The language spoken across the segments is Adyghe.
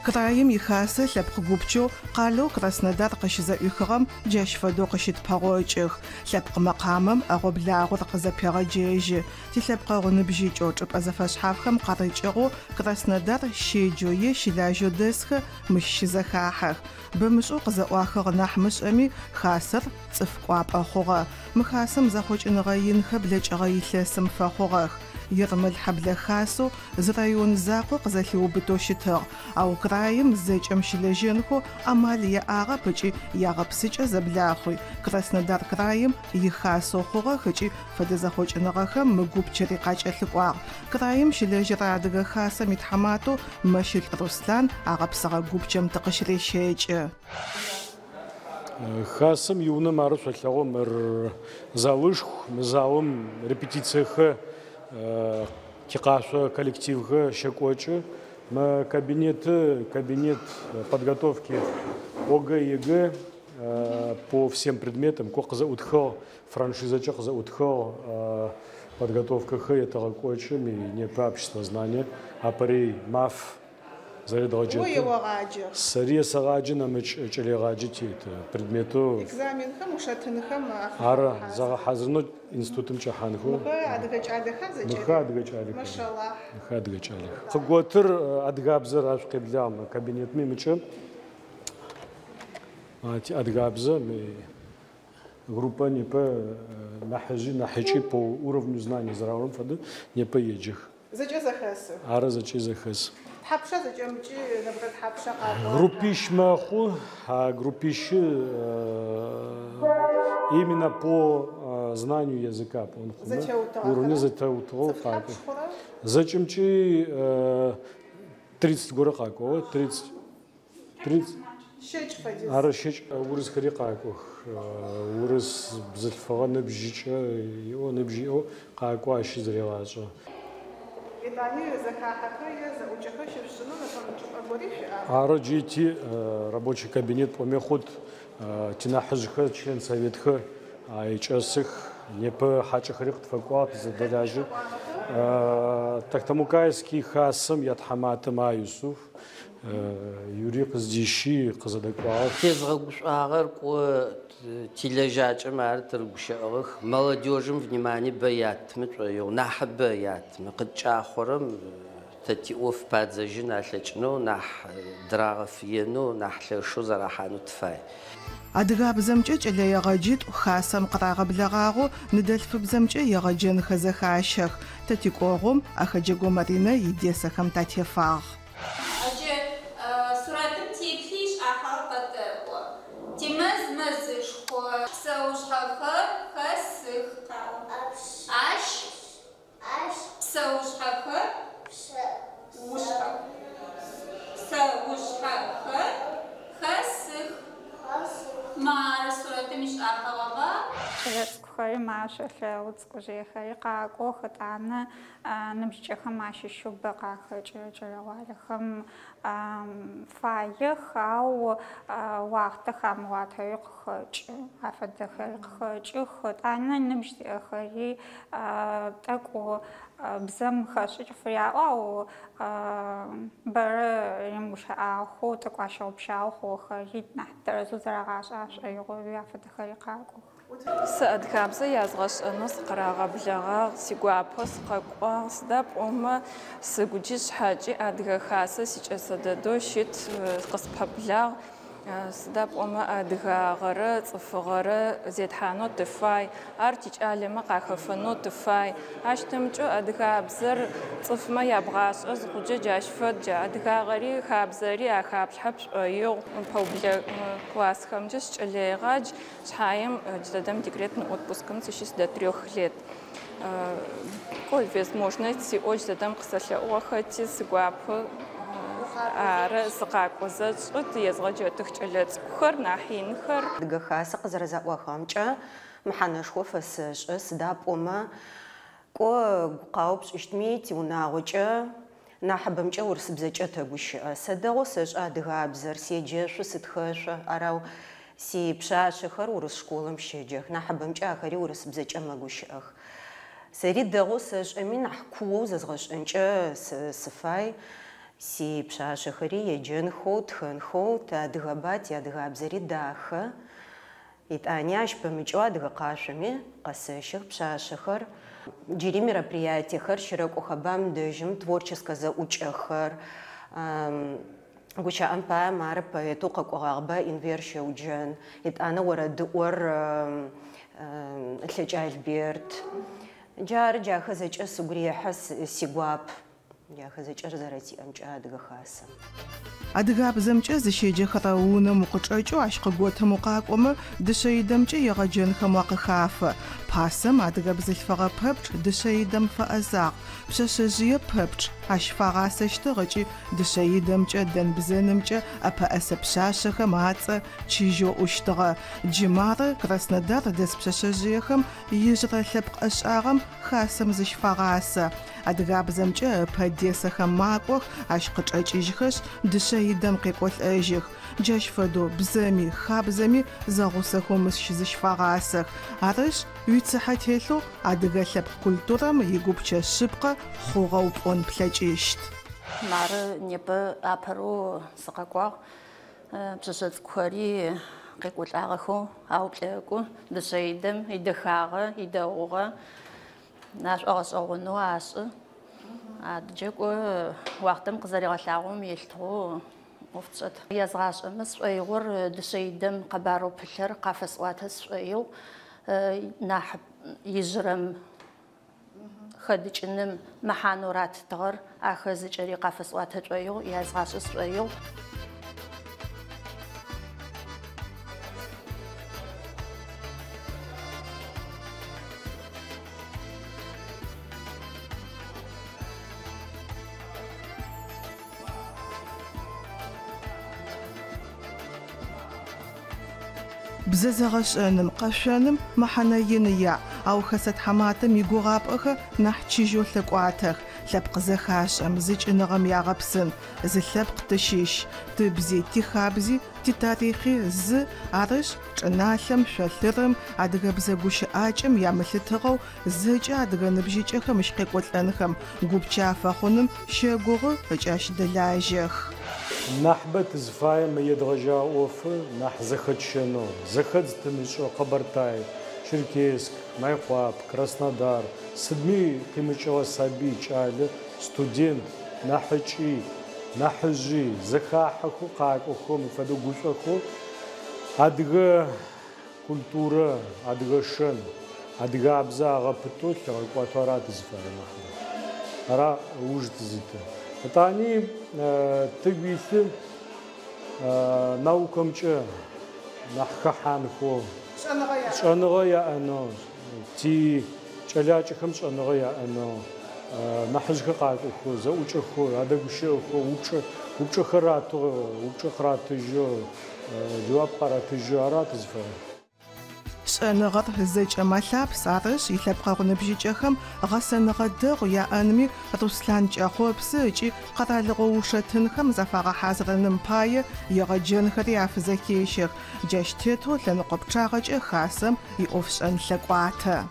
Краим и Хасэ лъэпкъ гупчэу къалэу Краснодар къыщызэӏуихыгъэм джащ фэдэу къыщытпэгъокӏых. Лъэпкъ мэкъамэм ӏэгъо-благъор къызэпегъэджэжьы. Тилъэпкъэгъу ныбжьыкӏэу чӏыпӏэ зэфэшъхьафхэм къарыкӏыгъэу Краснодар щеджэу е щылажьэу дэсхэр мыщ щызэхахьэх. Бэмышӏэу къызэӏуахыгъ нахь мышӏэми, Хасэр цӏыф кӏуапӏэ хъугъэ. Мы Хасэм зэхъокӏыныгъэ инхэр блэкӏыгъэ илъэсым фэхъугъэх. Ермэлхьэблэ Хасэу зы район закъо къызэлъиубытэу щытыгъ, ау краим зэкӏэм щылэжьэнхэу амал яӏагъэп ыкӏи ягъэпсыкӏэ зэблахъуи, Краснодар краим и Хасэу хъугъэх ыкӏи фэдэ зэхъокӏыныгъэхэм мы гупчэри къакӏэлъыкӏуагъ. Краим щылэжьэрэ Адыгэ Хасэм итхьаматэу Мэщылӏ Руслъан агъэпсыгъэ гупчэм тыкъыщырещэкӏы. Хасэм и унэ мары шъолъэгъу мыр залышху, мы залым репетициехэр тикъашъо коллективхэр щекӏокӏы. Мы кабинеты, кабинет подготовки ОГЭ, ЕГЭ по всем предметам, ко къызэӏутхыгъ, франшизэкӏэ къызэӏутхыгъ подготовкэхэр етэгъэкӏокӏы, мы непэ обществознание апэрей маф зэредгъэджэты. О еогъаджэ. Сэри есэгъаджэ, нэмыкӏ кӏэлэегъаджэ тиӏ предметэу. Экзаменхэм, ушэтынхэм Ары, загъэхьазырынэу институтым чӏэхьанхэу. Мыхэр адыгэ кӏалэха зэкӏэри? Мыхэр адыгэ кӏалэх. Машаллахь. Мыхэр адыгэ кӏалэх. Къыготыр адыгабзэр ар шъукъеблагъ мы кабинетми мыкӏэ тиадыгабзэ мы группэ непэ нахьыжъи нахьыкӏи по уровню знаний зэраӏорэм фэдэу непэ еджэх. Зэкӏэ зэхэсых. Ары, зэкӏэ зэхэс. Тхьапша зэкӏэмкӏи нэбгырэ тхьапша къакӏорэр? Группищ мэхъу. А группищы именно по знанию языка пӏон хъумэ, Зэтеутыгъэхэр? уровне зэтеутыгъэу Цӏыф къакӏо. тхьапш хъурэ? Зэкӏэмкӏи 30 горэ къакӏо, 30, 30. Щэкӏ фэдиз. Ары, щэкӏ. Урысхэри къакӏох. Урыс бзылъфыгъэ ныбжьыкӏэ иӏэу, ныбжь иӏэу къакӏо, ащи зэрегъашӏэ. Етӏани зэхахьэхэр е зэӏукӏэхэр щышъушӏынэу нэпэмыкӏ чӏыпӏэ гори шъуиӏа? Ары, джы ти рабочий кабинет пӏоми хъут. Тинахьыжъхэр, член советхэр икӏэсых. Непэ хьакӏэхэри къытфэкӏуагъ, тызэдэлажьэ. Тахтамукайский хасэм ятхьаматэ Ма Юсуф Юрий къыздищи къызэдэкӏуагъэх. Тезгъэгушӏуагъэр кӏо тилэжьакӏэм ары тырыгущыӏэгъэх. Молодежым внимание бэ яттымэ тшӏоигъу, нахьыбэ яттымэ. Къыткӏахъорэм тэ тиӏоф падзэжьын алъэкӏынэу, нахь дырагъэфыенэу, нахь лъэшэу зэрахьанэу тыфай. Адыгабзэмкӏэ кӏэлэегъэджитӏу Хасэм къырагъэблэгъагъэу ныдэлъфыбзэмкӏэ егъэджэнхэр зэхащэх. Тэ тикӏогъум Ахэджэго Маринэ идесэхэм татефагъ. Джы сурэтым теплъи шӏахьыгъэ къэтэӏо. Тимэз мэзышхо. Псэушъхьэхэр хэсых. Ащ псэушъхьэхэр псэушъхьэхэр хэсых. Мары сурэтым ишӏахьыгъэба? Кӏэлэцӏыкӏухэри машъо лъэгъу, цӏыкӏужъыехэри къакӏох, ытӏанэ ныбжьыкӏэхэм ащыщэу бэ къахэкӏы кӏэлэгъуалэхэм фаех, ау уахътэ хамыгъуатэуи къыхэкӏы, афэдэхэри къыхэкӏых, ытӏанэ ныбжь зиӏэхэри тӏэкӏу бзэм хэшӏыкӏ фыряӏэу, ау бэрэ римыгущыӏагъэхэу, тӏэкӏу ащыгъупшагъэу хъугъэхэри нахь тэрэзэу зэрагъашӏэ ашӏоигъоуи афэдэхэри къакӏох. Сэ адыгабзэ язгъэшӏэнэу сыкъырагъэблэгъагъ, сигуапэу сыкъэкӏуагъ, сыда пӏомэ сыгукӏи сшъхьэкӏи Адыгэ Хасэ сикӏэсэ дэдэу щыт, къыспэблагъ. Сыда пӏомэ адыгагъэрэ цӏыфыгъэрэ зетхьанэу тыфай, ар тикӏалэмэ къахэфэнэу тыфай. Ащ нэмыкӏэу адыгабзэр цӏыфмэ ябгъашӏэ зыхъукӏэ джащ фэд, джа адыгагъэри хабзэри ахаплъхьэ пшӏоигъу. Пэублэ классхэмкӏэ сыкӏэлэегъадж, шъхьаем джыдэдэм декретный отпускым сыщыс до 3 лет. Кӏо возможность сиӏэу джыдэдэм къысэлъэӏугъэхэти сигуапэу ары сыкъакӏозэ сшӏыт, езгъэджэтых кӏэлэцӏыкӏухэр, нахь инхэр. Адыгэ Хасэ къызэрэзэӏуахыгъэмкӏэ мэхьанэшхо фэсэшӏы, сыда пӏомэ кӏо гукъао пшӏыщтми тиунагъокӏэ нахьыбэмкӏэ урысыбзэкӏэ тэгущыӏэ. Сэ дэгъоу сэшӏэ адыгабзэр, седжэшъу, сытхэшъу, арау си пшъашъэхэр урыс школым щеджэх, нахьыбэмкӏэ ахэри урысыбзэкӏэ мэгущыӏэх. Сэри дэгъоу сэшӏэми нахь куоу зэзгъэшӏэнкӏэ сыфай. Сипшъашъэхэри еджэнхэу, тхэнхэу, тыадыгэба, тиадыгабзэри дахэ. Етӏани ащ пэмыкӏэу адыгэ къашъоми къэсэщэх пшъашъэхэр. Джыри мероприятиехэр щырэкӏохэба мыдэжьым, творческэ зэӏукӏэхэр. Гущыӏэм пае мары поэтэу къэкӏогъагъэба Инвер Шэуджэн, етӏанэ орэдыӏор Лъэкӏэ Альберт. Джары джахэр зэкӏэ сыгу рехьэ, сигуап. Джахэр зэкӏэр зэрэтиӏэмкӏэ Адыгэ Хасэм. Адыгабзэмкӏэ зыщеджэхэрэ унэм укъычӏэкӏэу ащ къыготым укъакӏомэ, дышъэидэмкӏэ егъэджэнхэм уакъыхафэ. Пасэм адыгэ бзылъфыгъэ пэпчъ дышъэидэм фэӏэзагъ, пшъэшъэжъые пэпчъ ащ фагъасэщтыгъ ыкӏи дышъэидэмкӏэ, дэн-бзэнымкӏэ ӏэпэӏэсэ пшъашъэхэм ацӏэ чыжьэу ӏущтыгъэ. Джы мары Краснодар дэс пшъэшъэжъыехэм ижъырэ лъэпкъ ӏэшӏагъэм хасэм зыщыфагъасэ. Адыгабзэмкӏэ ыпэ десэхэм макӏох, ащ къычӏэкӏыжьхэшъ, дышъэидэм къекӏолӏэжьых. Джащ фэдэу бзэми, хабзэми зэгъусэхэу мыщ зыщыфагъасэх. Арышъ, уицыхьэ телъэу адыгэ лъэпкъ культурэм игупчэ шъыпкъэ хъугъэу пӏон плъэкӏыщт. Мары непэ апэрэу сыкъэкӏуагъ. Пшъэшъэ цӏыкӏухэри къекӏолӏагъэхэу ауплъэкӏу. Дышъэидэм идэхагъэ, идэгъугъэ ашӏогъэшӏэгъонэу ашӏы. Адыджэ кӏо уахътэм къызэригъэлъагъом елъытыгъэу ӏоф тшӏэт. Язгъашӏэмэ сшӏоигъор дышъэидэм къэбарэу пылъэр къафэсӏуатэ сшӏоигъу. Нахь ижъырэм хэдыкӏыным мэхьанэу ратытыгъэр ахэр зэкӏэри къафэсӏуатэ шӏоигъу, язгъашӏэ сшӏоигъу. Бзэ зэгъэшӏэным, къэшъоным мэхьэнэ ин яӏ, ау хэсэ тхьаматэм игугъапӏэхэр нахь чыжьэу лъэкӏуатэх. Лъэпкъ зэхашӏэм, зыкӏыныгъэм ягъэпсын. Зы лъэпкъ тыщыщ, тыбзи, тихабзи, титарихъи зы, арышъ, чӏыналъэм, шъолъырым, адыгэбзэ гущыӏакӏэм ямылъытыгъэу зэкӏэ адыгэ ныбжьыкӏэхэм мыщ къекӏолӏэнхэм, гупчэ афэхъуным щэгугъы ыкӏи ащ дэлажьэх. Нахьыбэ тызыфаем мы едгъэжьэгъэ ӏофыр нахь зэхэтщэнэу, зэхэдз тымышӏэу Къэбэртай, Черкесск, Майкъуап, Краснодар, сыдми къимыкӏыгъэ сабый, кӏалэ, студент, нахьыкӏи, нахьыжъи, зэхахьэхэу, къакӏохэу, мы фэдэу гушӏохэу адыгэ культурэ, адыгэ шэн, адыгабзэ агъэпытэу лъыгъэкӏуатэу ара тызыфаер нахьыбэ. Ара ыуж тызитыр. Етӏани тыгу илъы наукэмкӏэ нахь хэхьанхэу, шӏэныгъэ яӏэнэу, ти кӏэлакӏэхэм шӏэныгъэ яӏэнэу, нахьыжъхэр къакӏохэу, зэӏукӏэхэу, адэгущыӏэхэу, упчӏэ, упчӏэхэр ратэу, упчӏэ къыратыжьэу, джэуап къаратыжьэу ара тызыфаер. Шӏэныгъэр зэкӏэм алъапс, арышъ, илъэпкъэгъу ныбжьыкӏэхэм гъэсэныгъэ дэгъу яӏэнми Руслъан кӏэхъопсы ыкӏи къэралыгъо ушэтынхэм зафагъэхьазырыным пае егъэджэнхэри афызэхещэх. Джащ тетэу лъэныкъо пчъагъэкӏэ хасэм иӏофшӏэн лъэкӏуатэ.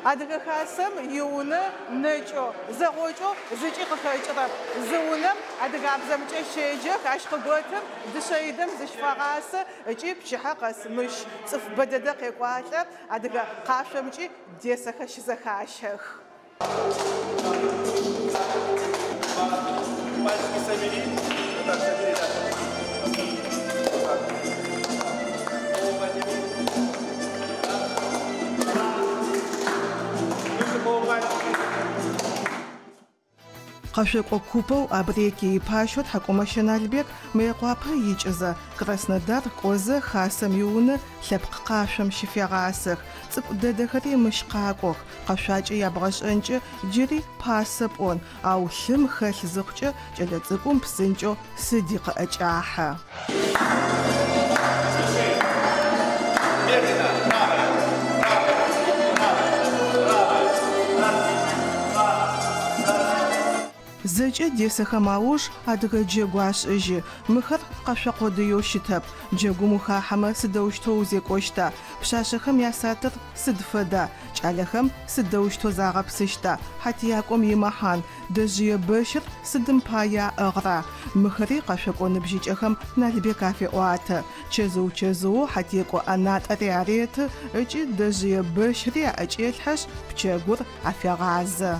Адыгэ хасэм иунэ нэкӏэу, зэгъокӏэу зыкӏи къыхэкӏырэп. Зы унэм адыгабзэмкӏэ щеджэх, ащ къыготым дышъэидэм зыщыфагъасэ ыкӏи пчыхьэ къэс мыщ цӏыф бэдэдэ къекӏуалӏэ, адыгэ къашъомкӏи десэхэр щызэхащэх. Пальчики собери. Вот так собери, да. Вот так. Голову подними. Выше полупальчики. Къэшъокӏо купэу Абреки ипащэу Тхьакӏумэщэ Налбек Мыекъуапэ икӏызэ Краснодар кӏозэ хасэм иунэ лъэпкъ къашъом щыфегъасэх. Цӏыкӏу дэдэхэри мыщ къакӏох. Къэшъуакӏэ ябгъэшӏэнкӏэ джыри пасэ пӏон, ау лъым хэлъ зыхъукӏэ кӏэлэцӏыкӏум псынкӏэу сыди къыӏэкӏахьэ. Медленно. Правая. Правая. Правая. Правая. Раз, два, раз. Зэкӏэ десэхэм ауж адыгэ джэгу ашӏыжьы. Мыхэр къэшъо къодыеу щытэп. Джэгум ухахьэмэ сыдэущтэу узекӏощта? Пшъашъэхэм ясатыр сыд фэда? Кӏалэхэм сыдэущтэу загъэпсыщта? Хьатиякӏом имэхьан, дэжъые бэщыр сыдым пае аӏыгъра? Мыхэри къэшъокӏо ныбжьыкӏэхэм Налбек афеӏуатэ. Чэзыу-чэзыоу хьатиекӏо ӏэнатӏэри ареты ыкӏи дэжъые бэщри аӏэкӏелъхьэшъ, пчэгур афегъазэ.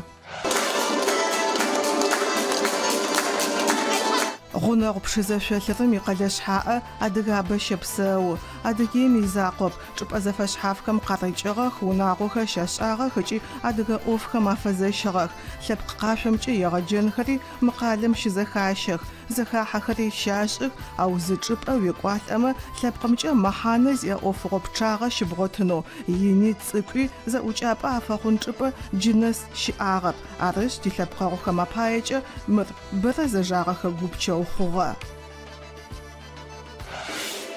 Гъунэгъу Пшызэ шъолъырым икъэлэ шъхьаӏэ адыгабэ щэпсэу. Адыгеим изакъоп, чӏыпӏэ зэфэшъхьафхэм къарыкӏыгъэх, унагъохэр щашӏагъэх ыкӏи адыгэ ӏофхэм афэзэщыгъэх. Лъэпкъ къашъомкӏэ егъэджэнхэри мы къалэм щызэхащэх, зэхахьэхэри щашӏых, ау зы чӏыпӏэ уекӏуалӏэмэ лъэпкъымкӏэ мэхьанэ зиӏэ ӏофыгъо пчъагъэ щыбгъотынэу, ини цӏыкӏуи зэӏукӏапӏэ афэхъун чӏыпӏэ джы нэс щыӏагъэп. Арышъ, тилъэпкъэгъухэм апаекӏэ мыр бэрэ зэжагъэхэ гупчэу хъугъэ.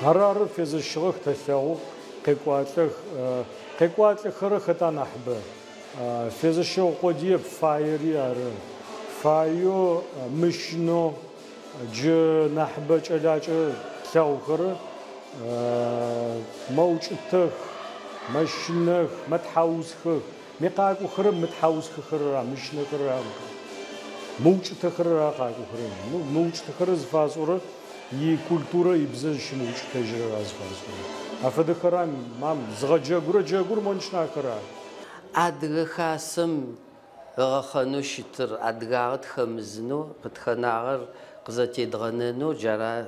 Ары, ары, фезэщыгъэх, тэлъэгъух, къекӏуалӏэх. Къекӏуалӏэхэрэр хэта нахьыбэ? Фезэщыгъэ къодыеп, фаери ары. Фаеу, мыщынэу джы нахьыбэ кӏэлакӏэ тлъэгъухэрэр мэукӏытэх, мэщынэх, мэтхьаусхэх. Мы къакӏохэрэр мытхьаусхэхэрэр ара, мыщынэхэрэр ара, мыукӏытэхэрэр ара къакӏохэрэр? Мыукӏытэхэрэр зыфасӏорэр икультурэ ибзэ зыщымыукӏытэжьырэр ара зыфасӏорэр. Афэдэхэра мам зыгъэджэгурэ джэгур мончнахэр ара? Адыгэ Хасэм ыгъэхъэнэу щытыр адыгагъэ тхэмызынэу, къытхэнагъэр къызэтедгъэнэнэу джара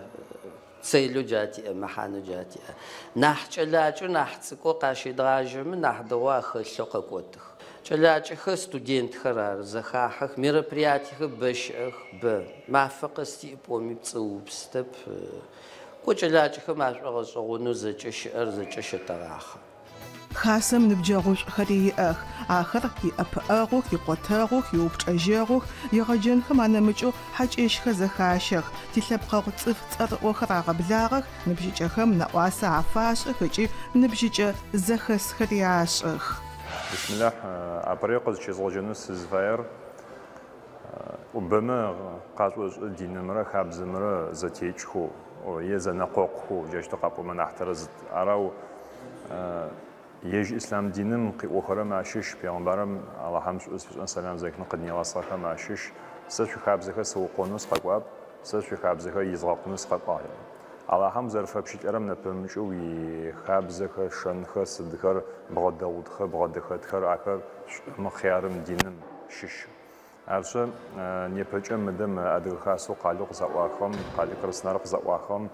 целэу джа тиӏэ, мэхьанэу джа тиӏэ. Нахь кӏэлакӏэу, нахь цӏыкӏоу къащедгъажьэмэ, нахь дэгъоу ахэлъэу къэкӏотых. Кӏэлакӏэхэр студентхэр ары, зэхахьэх, мероприятиехэр бэ щыӏэх, бэ. Мафэ къэс тиӏ пӏоми пцӏы уупсытэп. Кӏо кӏэлакӏэхэм ашӏогъэшӏэгъонэу зэкӏэ щыӏэр зэкӏэ щэтэгъахъэ. Хасэм ныбджэгъушӏухэри иӏэх. Ахэр иӏэпыӏэгъух, икъотэгъух, иупчӏэжьэгъух, егъэджэнхэм анэмыкӏэу хьакӏэщхэр зэхащэх, тилъэпкъэгъу цӏыф цӏэрыӏохэр рагъэблагъэх, ныбжьыкӏэхэм нэӏуасэ афашӏых ыкӏи ныбжьыкӏэ зэхэсхэри ашӏых. Бисмиллахь, апэрэу къызщезгъэжьэнэу сызыфаер бэмэ къашӏошӏы динымрэ хабзэмрэ зэтекӏхэу е зэнэкъокъухэу, джащтэу къапӏомэ нахь тэрэзыт. Арау ежь ислъам диным къыӏохэрэм ащыщ, пегъэмбарым Алахьэм шӏу зыфишӏэн сэлам зэхын къыднигъэсыгъэхэм ащыщ, Сэ шъуихабзэхэр сыукъонэу сыкъэкӏуап, сэ шъуихабзэхэр изгъэкъунэу сыкъэкӏуагъ еӏо. Алахьэм зэрэфэпщылӏэрэм нэпэмыкӏэу уихабзэхэр, шэнхэр, сыдхэр, бгъэдэгъутхэр, бгъэдэхэтхэр, ахэр шӏум, хъярым, диным щыщ. Арышъы, непэкӏэ мыдэ мы Адыгэ Хасэу къалэу къызэӏуахыгъэм, къалэ Краснодар къызэӏуахыгъэм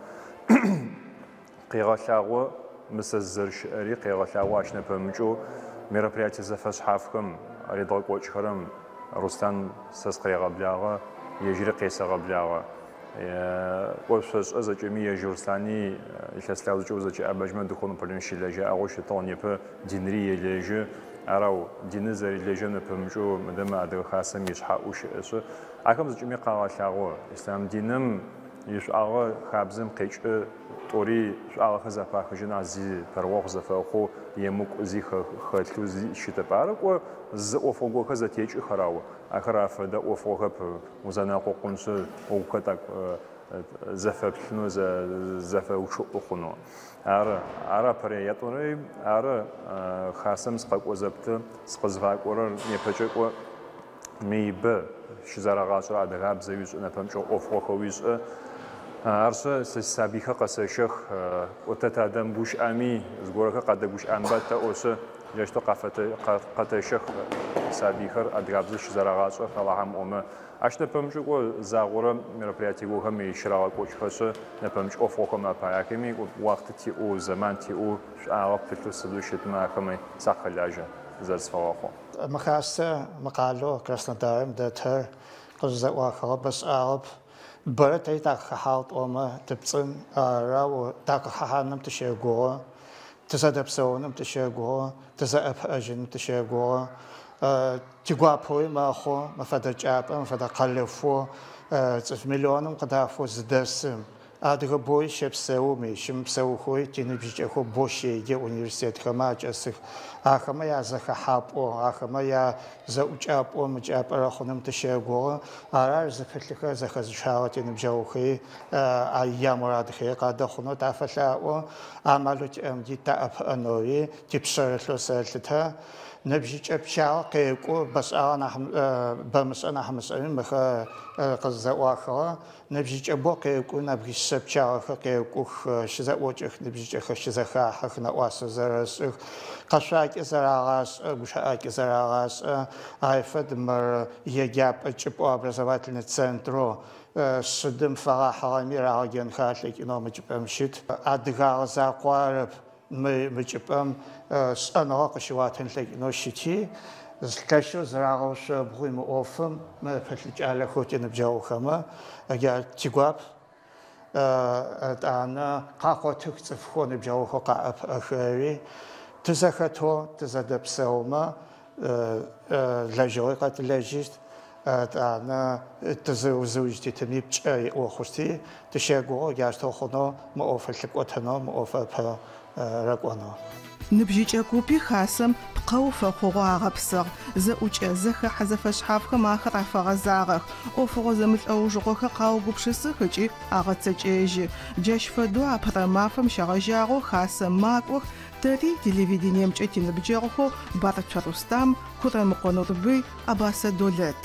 къегъэлъагъо мы сэ сызэрыщыӏэри, къегъэлъагъо ащ нэпэмыкӏэу мероприятие зэфэшъхьафхэм редгъэкӏокӏхэрэм Руслъан сэ сыкъырегъэблагъэ, ежьыри къесэгъэблагъэ. Кӏо шъошӏэ зэкӏэми ежь Руслъани илъэс заулэкӏэ узэкӏэӏэбэжьмэ духовнэ управлением щылэжьагъэу щытыгъ, непэ динри елэжьы. Арау диныр зэрилэжьэм нэпэмыкӏэу мыдэ мы Адыгэ Хасэм ишъхьаӏэу щыӏэшъы, ахэм зэкӏэми къагъэлъагъо. Ислъам диным ишӏуагъэ хабзэм къекӏы тӏори шӏуагъэхэр зэпахыжьын ар зи пэрыохъу зэфэхъоу, емыкӏу зи хэлъэу зи щытэп. Ары кӏо зы ӏофыгъо горэхэр зэтекӏых арау ахэр афэдэ ӏофыгъохэп. Узэнэкъокъуншъы угухэр тӏэкӏу зэфэплъынэу, зэфэучъыӏу хъунэу. Ары, ар апэрэ. Ятӏонэри ары, хасэм сыкъэкӏо зэпыты, сыкъызфакӏорэр непэкӏэ кӏо мый бэ щызэрагъашӏэрэ адыгабзэуи шӏы, нэпэмыкӏэу ӏофыгъохэуи шӏы. Арышъы, сэ сисабыйхэр къэсэщэх, кӏо тэ тадэмыгущыӏэми, зыгорэхэр къадэгущыӏэнба тэӏошъы, джащтэу къэтэщэх сабыйхэр адыгабзэ щызэрагъашӏэх, Алахьэм ыӏомэ. Ащ нэпэмыкӏэу кӏо загъорэ мероприятие горэхэм щырагъэкӏокӏхэшъы, нэпэмыкӏ ӏофыгъохэм апае ахэми уахътэ тиӏэу, зэман тиӏэу, шӏуагъэ пылъэу сыдэу щытмэ ахэмэ сахэлажьэ зэрэсфэгъэхъу. Мы хасэ мы къалэу Краснодарым дэтыр къызызэӏуахыгъэ бэшӏагъэп. Бэрэ тэри такъыхэхьагъ тӏомэ тыпцӏын, арау такъыхэхьаным тыщэгугъы, тызэдэпсэуным тыщэгугъы, тызэӏэпыӏэжьыным тыщэгугъы. Тигуапэуи мэхъу мы фэдэ чӏапӏэ, мы фэдэ къэлэшхо цӏыф миллионым къыдафэу зыдэсым. Адыгэ бои щэпсэуми, щымыпсэухэуи тиныбжьыкӏэхэу бо щеджэ университетхэмэ ачӏэсых. Ахэмэ язэхэхьапӏэу, ахэмэ язэӏукӏапӏэу мы чӏыпӏэр хъуным тыщэгугъы. Ары ар зыпылъыхэр зэхэзыщагъэ тиныбджэгъухэри ямурадхэри къадэхъунэу тафэлъаӏо. Амалэу тиӏэмкӏи таӏэпыӏэнэуи типшъэрылъэу сэлъытэ. Ныбжьыкӏэ пчъагъэ къекӏу, бэшӏагъэ нахь бэмышӏэ нахь мышӏэми мыхэр къызэӏуахыгъэ. Ныбжьыкӏэ бо къекӏу, нэбгыришъэ пчъагъэхэр къекӏух, щызэӏокӏэх, ныбжьыкӏэхэр щызэхахьэх, нэӏуасэ зэрэшӏых, къэшъуакӏэ зэрагъашӏэ, гущыӏакӏэ зэрагъашӏэ. Ай фэд мыр еджапӏэ чӏыпӏэу образовательный центрэу шъыдым фэгъэхьыгъэми рагъэджэнхэ алъэкӏынэу мы чӏыпӏэм щыт. Адыгагъэ закъо арэп мы чӏыпӏэм шӏэныгъэ къыщыуатын лъэкӏынэу щыти, лъэшэу зырагъэушъобгъуи мы ӏофым мы пылъ кӏалэхэу тиныбджэгъухэмэ джа тигуап. Етӏанэ къакъотых цӏыфхэу ныбджэгъухэу къаӏэпыӏэхэри тызэхэтэу тызэдэпсэумэ лэжьыгъи къэтылэжьыщт. Етӏанэ тызыужь титыми пкӏэ иӏэу хъущти, тыщэгугъы джащтэу хъунэу мы ӏофыр лъыкӏотэнэу, мы ӏофыр ыпэ рэкӏонэу. Ныбжьыкӏэ купи хасэм пкъэу фэхъугъэу агъэпсыгъ. Зэӏукӏэ, зэхэхьэ зэфэшъхьафхэм ахэр афэгъэзагъэх. Ӏофыгъо зэмылӏэужыгъохэр къаугупшысых ыкӏи агъэцэкӏэжьы. Джащ фэдэу апэрэ мафэм щегъэжьагъэу хасэм макӏох, тэри телевидениемкӏэ тиныбджэгъухэу Барцо Рустам, Курэмыкъо Нурбый, Абасэ Долэт.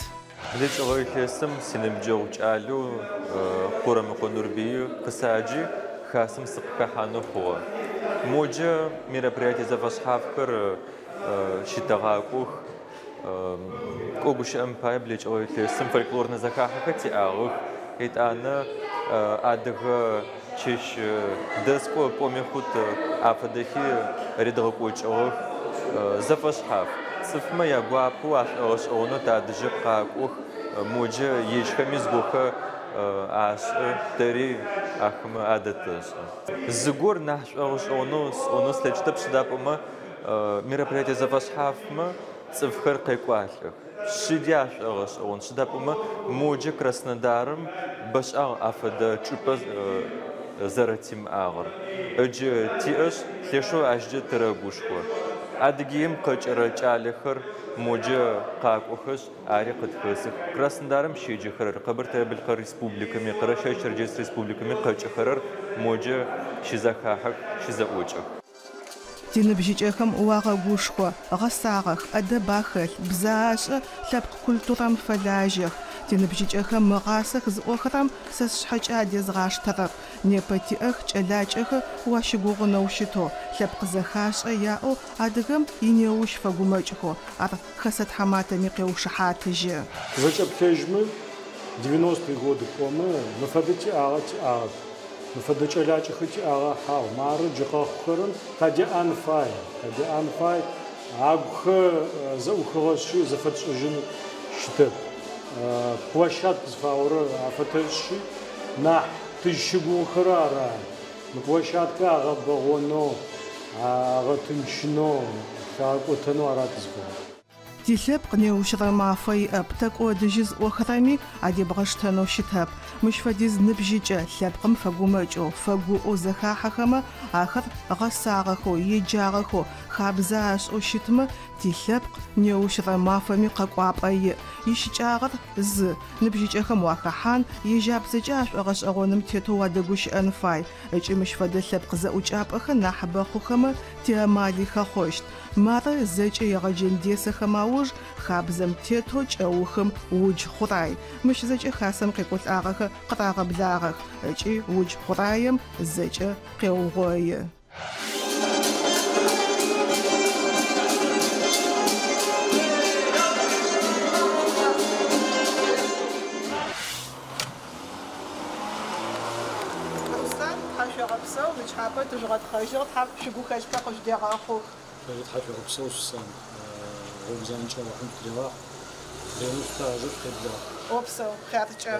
Блэкӏыгъэ илъэсым синыбджэгъу кӏалэу Курэмыкъо Нурбый къысаджи, хасэм сыкъыхэхьанэу хъугъэ. Моджэ мероприятие зэфэшъхьафхэр щытэгъакӏох. Кӏо гущыӏэм пае блэкӏыгъэ илъэсым фольклорнэ зэхахьэхэр тиӏагъэх. Етӏанэ адыгэ чэщ дэскӏо пӏоми хъут афэдэхи редгъэкӏокӏыгъэх. Зэфэшъхьаф. Цӏыфмэ ягуапэу ашӏогъэшӏэгъонэу тадэжьы къакӏох. Моджэ ежьхэми зыгохэ ашӏы, тэри ахэмэ адэтэшӏы. Зыгор нахь шӏогъэшӏэгъонэу сӏонэу слъэкӏытэп, сыда пӏомэ мероприятие зэфэшъхьафмэ цӏыфхэр къекӏуалӏэх. Шъыди ашӏогъэшӏэгъон, сыда пӏомэ моджэ Краснодарым бэшӏагъ афэдэ чӏыпӏэ зэрэтимыӏагъэр. Ыджы тиӏэшъ лъэшэу ащкӏэ тырэгушхо. Адыгеим къэкӏэрэ кӏалэхэр моджэ къакӏохэшъ, ари къытхэсых. Краснодарым щеджэхэрэр, Къэбэртэе-Бэлъкъар Республикэми, Къэрэщэе-Щэрджэс Республикэми къэкӏыхэрэр моджэ щызэхахьэх, щызэӏокӏэх. Тиныбжьыкӏэхэм уагъэгушхо, гъэсагъэх, ӏэдэб ахэлъ, бзэ ашӏэ, лъэпкъ культурэм фэлажьэх. Тиныбжьыкӏэхэм мыгъасэх зыӏохэрэм сэ сшъхьэкӏэ адезгъаштэрэп. Непэ тиӏэх кӏэлакӏэхэр уащыгугъынэу щытэу, лъэпкъ зэхашӏэ яӏэу адыгэм инеущ фэгумэкӏхэу, ар хэсэ тхьаматэми къеушыхьатыжьы. Зэкӏэплъэжьмэ, 90-е годы пӏомэ, мы фэдэ тиӏагъэ тиӏагъэп. Мы фэдэ кӏэлакӏэхэр тиӏагъэ хьау. Мары джы къэхъухэрэм тадеӏэн фай, тадеӏэн фай. Агухэр зэӏухыгъэшъи зэфэтшӏыжьын щытэп. Площадка зыфаӏорэр афэтэшӏи, нахь тызщыгугъыхэрэр ара. Мы площадкэ агъэбэгъонэу, агъэтынчынэу, лъагъэкӏотэнэу ара тызыфаер. Тилъэпкъ неущрэ мафэ иӏэп, тэкӏодыжьы зыӏохэрэми адебгъэштэнэу щытэп. Мыщ фэдиз ныбжьыкӏэ лъэпкъым фэгумэкӏэу, фэгуӏэу зэхахьэхэмэ, ахэр гъэсагъэхэу, еджагъэхэу, хабзэ ашӏэу щытмэ, тилъэпкъ неущрэ мафэми къэкӏуапӏэ иӏ. Ищыкӏагъэр зы, ныбжьыкӏэхэм уахэхьан, ежьабзэкӏэ ашӏогъэшӏэгъоным тетэу уадэгущыӏэн фай. Ыкӏи мыщ фэдэ лъэпкъ зэӏукӏапӏэхэр нахьыбэ хъухэмэ, тиамали хэхъощт. Мары зэкӏэ егъэджэн десэхэм ауж хабзэм тетэу кӏэухым удж хъурай. Мыщ зэкӏэ хасэм къекӏолӏагъэхэр къырагъэблагъэх ыкӏи удж хъураем зэкӏэ къеугъои. Руслъан, тхьашъуегъэпсэу, нычхьапэ тыжъугъэтхъэжьыгъ, Тхьэм шъуигухэлъхэр къыжъудегъэхъух. Тэри тхьашъуегъэпсэу, Сусан, гъогу занкӏэ Алахьым тырегъахь, ренэу шъутажэ шъукъеблагъ. Опсэу, хъяркӏэ.